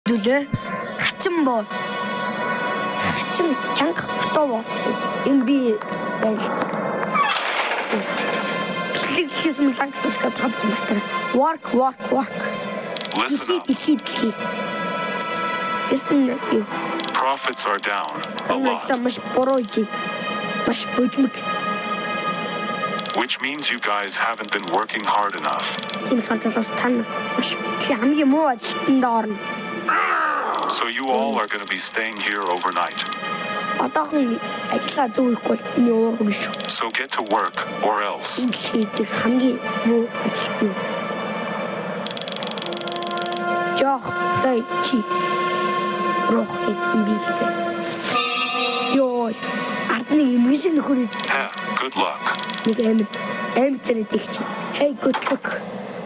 Зүлээ хачин boss. Хачин чанга хотоо boss гэдэг. Энэ би байна л та. Бичлэг гэхээс өмнө like subscribe тавьж мартаарай. Work work work. Listen up. Дэлхий дэлхий дэлхий. Эсэн юу? Profits are down a Маш lot, маш буруу хийж байна. Маш божмог. which means you guys haven't been working hard enough. Тийм болохоор залуус та нар маш дэлхийн хамгийн муу ажилтнанд орно. So you all are going to be staying here overnight. Одоохон ажиллаа зөв хийхгүй бол миний уурга биш шүү. So get to work or else. Энэ дэлхий дээр хамгийн муу ажилтнууд. Жох лой чи. Рух гэдэг юм би л дээ. Йой. Ард нэг эмгэн шиг нөхөр иждэг. Ha, good luck. Нэг амьд амьд зэрэг тэгчээд. Hey good luck.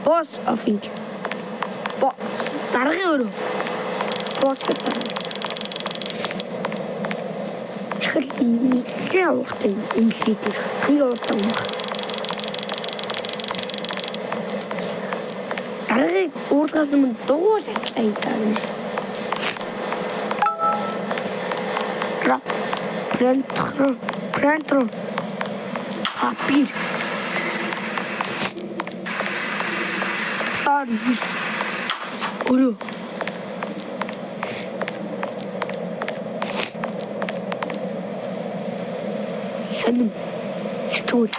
Boss of Inc. Boss даргын өрөө. Boss гэдэг. Тэгэхэл нэлээд ууртай энэ дэлхий дээр хамгийн ууртай юм байна. Даргыг уурлахаас өмнө дугуул ажиллаа хийдэг юм. Крап принтер принтер папир Парис өрөө. Сонин сэтгүүл.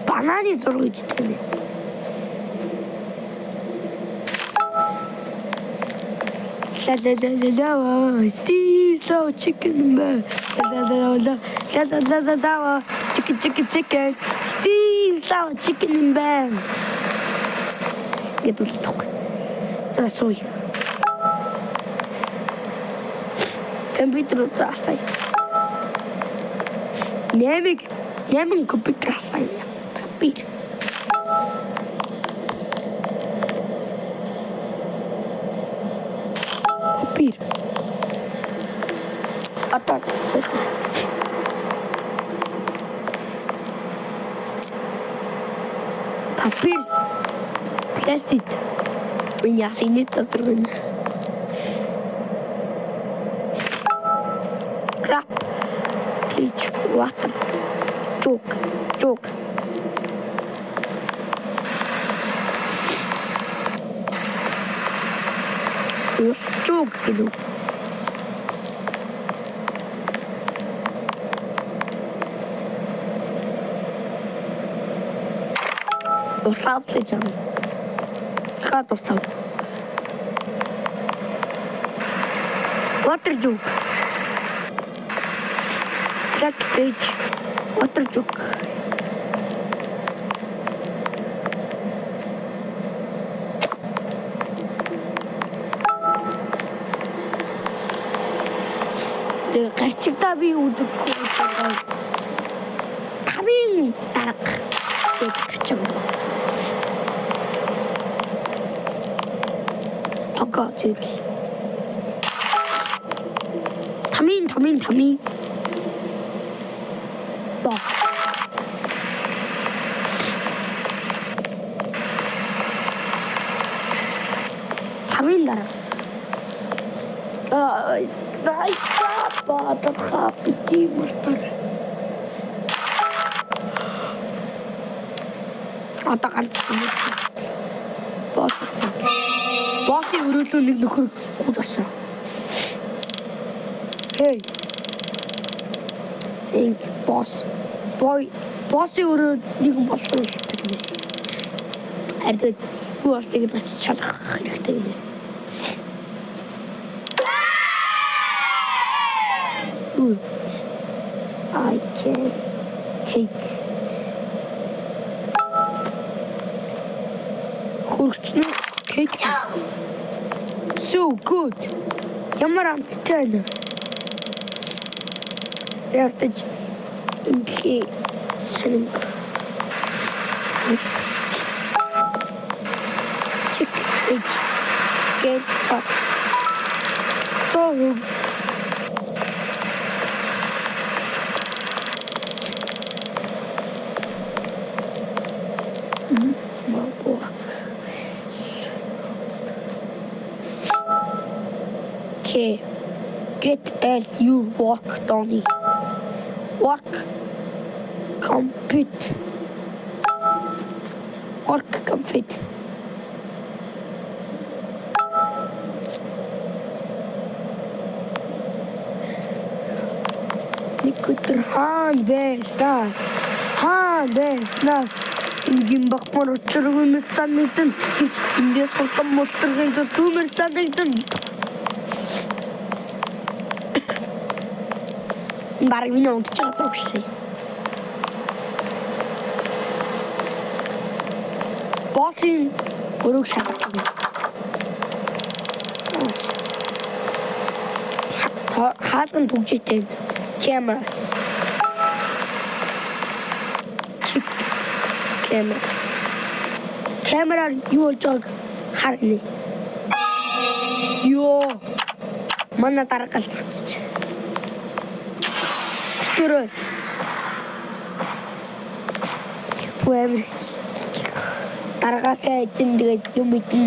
Бананы зураг иддэг юм. Ла ла ла ла ла Steve so chicken man. La la la la la la la la la chicken chicken chicken. Steve so chicken man. Гэдэг л тоххой. За сууя. Компьютер асай. Нэмэг нэмэн компьютер асай. Папир. Папир. Одоо хоёр. Папир. Пластик. Энэ яасан инээд тазраг байна. Crap. Teach water. Joke. Joke. Ус joke гэнэ. Усаав л гэж юм. Хаад усаав. Water joke. Black page. Water joke. Тэгээ гарчигдаа би үдэхгүй байгаа. Тамийн дарга гэж гарчиг. Тога зэрэг. Тамийн тамийн тамийн. Boss. Тамийн дарга. Guys, бадархаа бити мартар. Одоо ганц юм. Boss болсон. Боссын өрөөлөө нэг нөхөр гүйж орсон. Hey. Инк босс. Бой боссын өрөө нэгэн болсон л гэнэ. Харин юу болсныг очиж шалгах хэрэгтэй гэнэ. I can cake. Хөргөчнөөс cake. So good. Ямар амттай вэ? Зартаж энэ дэлхий сонинг. Чик гэж get up. 100%. Work. Okay. Get at your work, Donnie. Work. Complete. Work complete. Нэг өдөр хаан байснаас хаан байснаас энгийн багмар учиргүй мэт санагдан хич эндээс хурдан мултрахын тулд күмэр санагдан. Бараг миний унтж байгаа зураг шээ. Боссын өрөөг шалгах. Хаалган түгжээтэй. Cameras. Check cameras. Камераар юу болж байгааг харна. Йоо. Манай дарга галзууч. Түтөрөө. Пүэмэр. Даргаасаа эзэн тэгээд юм идэн.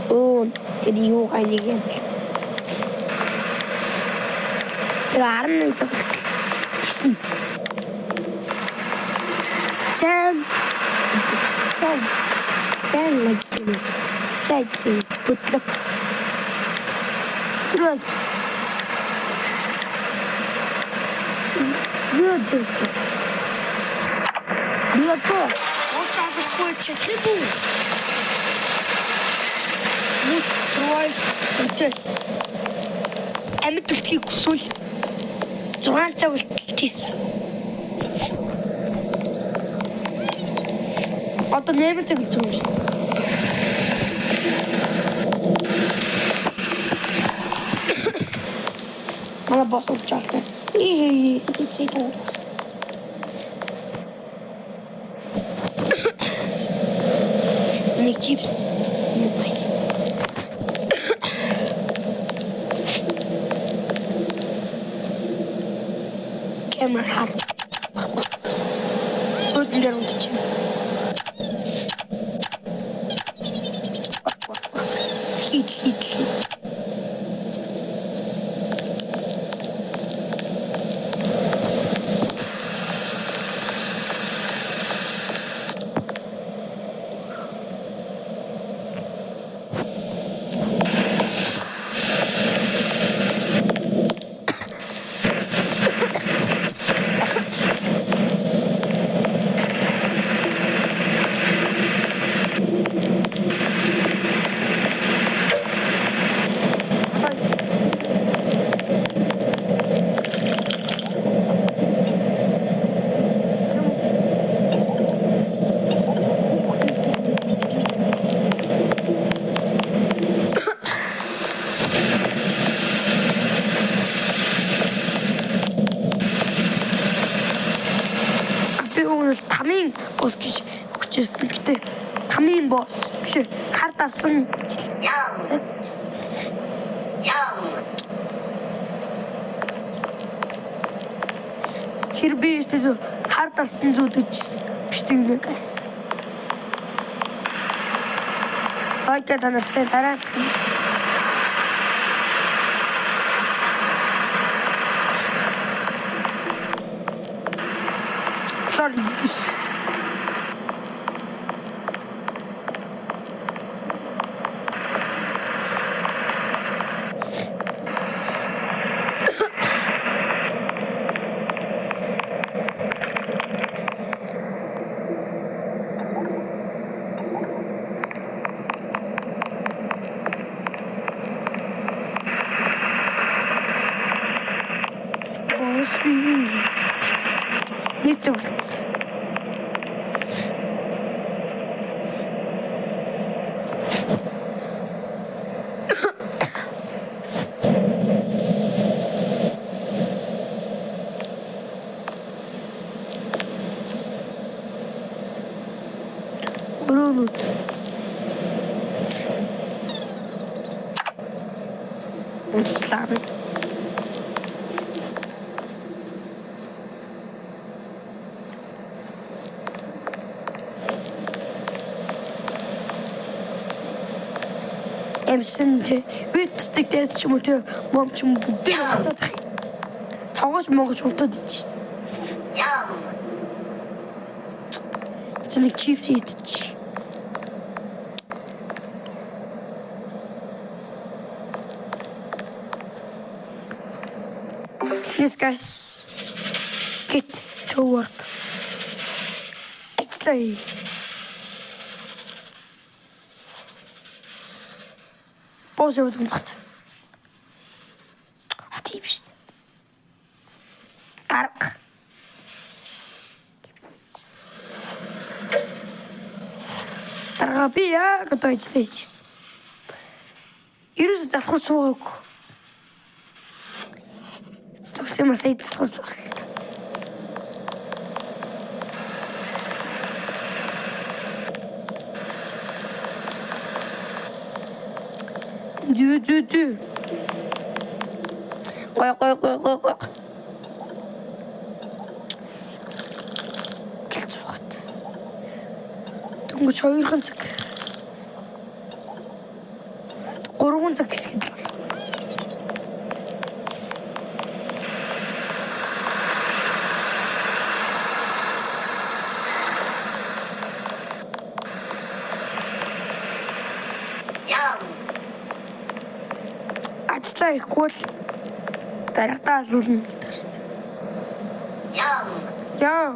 Уун тэр юу гайныг янз. Тэгээ 11 цаг болтол тэгсэн. Сайн сайн сайн ажиллана. Сайн ажиллана. Good luck. Строл. Юу гэж. Би одоо устаахгүй чадахгүй. Мус survive гэдэг. Амьд үлдэхийг хүсвэл 6 цаг үлдчихсэн. Одоо 8 цаг үлдсэн юм шүү дээ. Манай босс уучаалтай. Ээ ээ ээ. Нэг чипс. Нэг баяр. Камер хат. Өдлөр унтчих. Хит хит хит. Тамийн босс гэж өгчээсэн. Гэтэ тамийн босс биш хар дарсан. Тэр би ихтэй хар дарсан зүүдэж бичдэг нэ guys. Окей, та нар сайн дараа. Sorry. Нэг цаг болчихсон. Өрөөнүүд. Унтчлаа. Амсын тэ витстик дээд ч юм уу тэ мом ч юм бүгдийг унтаад ах. Цогоож монгож унтаад идэж. Чи нэг чипс идчих. This guys get to work. Ажиллая. Босс явдаг юм багт. А тийм шүү дээ. Дарга. Дарга би яг одоо ажиллая гэж. Ерөөсө залхуур суугаагүй. Төгсөн юм сая залхуур суусан. Дүү дүү дүү. Гой гой гой гой гой. Гэл зуугаад. Дөнгөж 2 цаг. 3 цаг хэсгэд л. Ажиллаа ихгүй л дарагтаа алуулна гэдэг шүү дээ. Яа.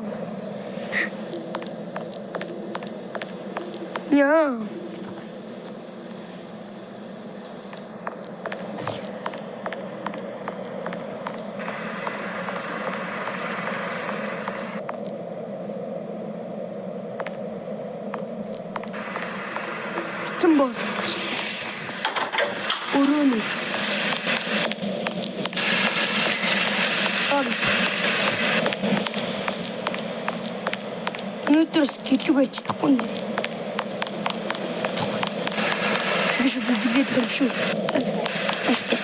Яа. Чин боолдог шүү дээ. Өрөөний. Өнөөдрөөс гэлүүгээ чадахгүй нэ. Ингэ шүү жүжиглээд юм шүү. Баяртай.